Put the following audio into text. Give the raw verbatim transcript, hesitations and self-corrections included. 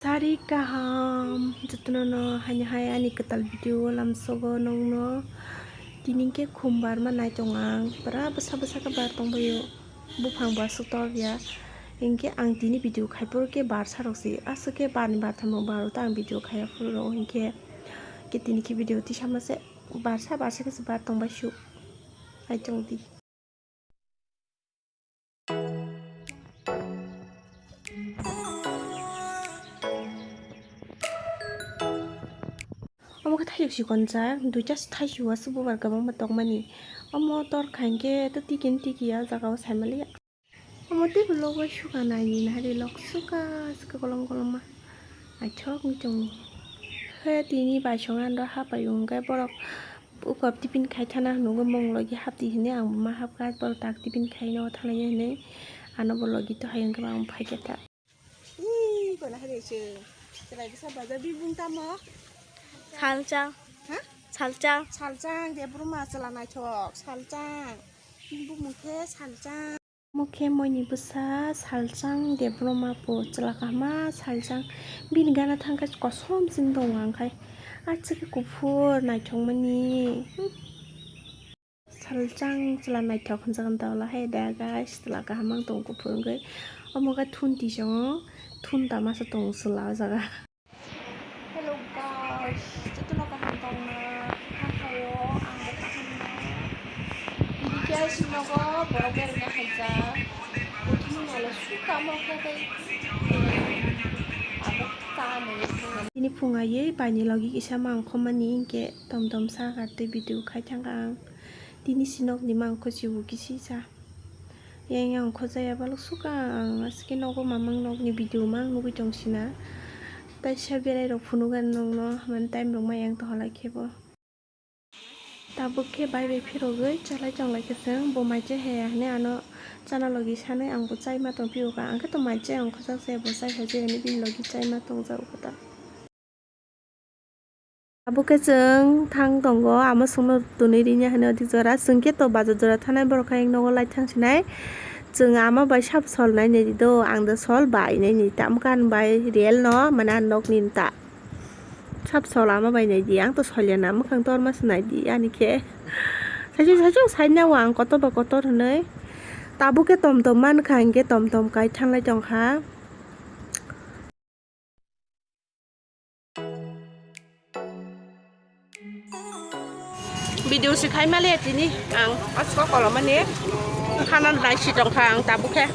Sari kaham, jotono no haini hai ani kwtal video o lamsogo nongno. Tini khe khum barma nai tong ang, pura bwsa bwsa khe bar tong baio. Buphang bo aswk tor ya. Hinkhe ang tini video khai phuru khe barsa rok se, aswk khe barni bartham rok baro ta ang video khaiya phuru rok hinkhe. Khe tini khe video tisa ma se barsa barsa khe se bar tong bai su. Ai tong di. Omo khe thaisuk sikonjak, duita thaisuk aswk bubar kwbangma tongmani. Omo tor kha hinkhe tei tiki tiki o jaga o saimaliya. Omo tei logo suka naini nahari lok suka suka kolom kolom ma. Naithok wng tongo. Khe tini baisong ano hapai wngkhe borok uko tiffin khai thana hinwi mung logi hapdi hinwi ang bo ma hapkha, borok tak tiffin khai no thanai hinwi ano bo logi to hai wngkhe ang phaikhe ta. Ih, kono hai rese. Chwrai bwsa bazar bibung tamo. Salchang. Ha? Salchang. Salchang, Debbarma chwla naithok, salchang. Bini bumung khe salchang. Omo khe moini bwsa salchang, Debbarma po chwla kahama salchang. Bini gana thangkhe kosom chwng tongo ang khai. Aswk khe kuphur naithokmani. Hmm. Salchang chwla naithok hwnjak hwn ta ola hai da guys, chwla kaham ang tongo kuphur wngwi. Omo khe thun tisongo, thun tama se tongo chwla o jaga. Hello guys, jotono kaham tongna? Hakhaio, ang bo kaham no. Tini khe sinogo borok berana haijak. Botini nalo sukamo khe tei abo ta nai. Tini phung aiwi baini logi kisa mangkhomani hinkhe tom tom sakar tei video khai thangkha ang. Tini sinokni mangkho chibu kisi sa. Yang yang khojaya balok suka ang aswk khe nogo mamang nokni video mang nugui tong sina. Taisa berai rok phunuk ani nokno mane time rok ma yang tonghalai khe bo. Tabuk khe bai bai phirogwi chalai tong lai khe chwng bo mai chai haya hinwi ano chana logi sanwi ang bo chai ma tong phiyokha ang khe to mai chai ongkhojak se bo chai hai je hinwi bini logi chai ma tong jak kho ta. Abo khe chwng thang tongo, ama songno twnwi rwnya hwnwi odi jora. Chwng khe to bajar jora thanai borok khe nogo lai thang sinai. Chwng ama bai sab sol nai nai di do, ang do sol bai nai nai tam kan bai real no, mane ang nok ni ta. Sab sol ama bai nai di, ang to sol ya na, mwkhang tor ma se nai di ani khe. Saichung saichung sai nai o ang kotor ba kotor hwnwi. Tabuk khe tom tom man kha, hinkhe tom tom kai thang lai tong kha. Video se khai male tini ang asko kolomani khana nai si tong kha ang tabuk khe.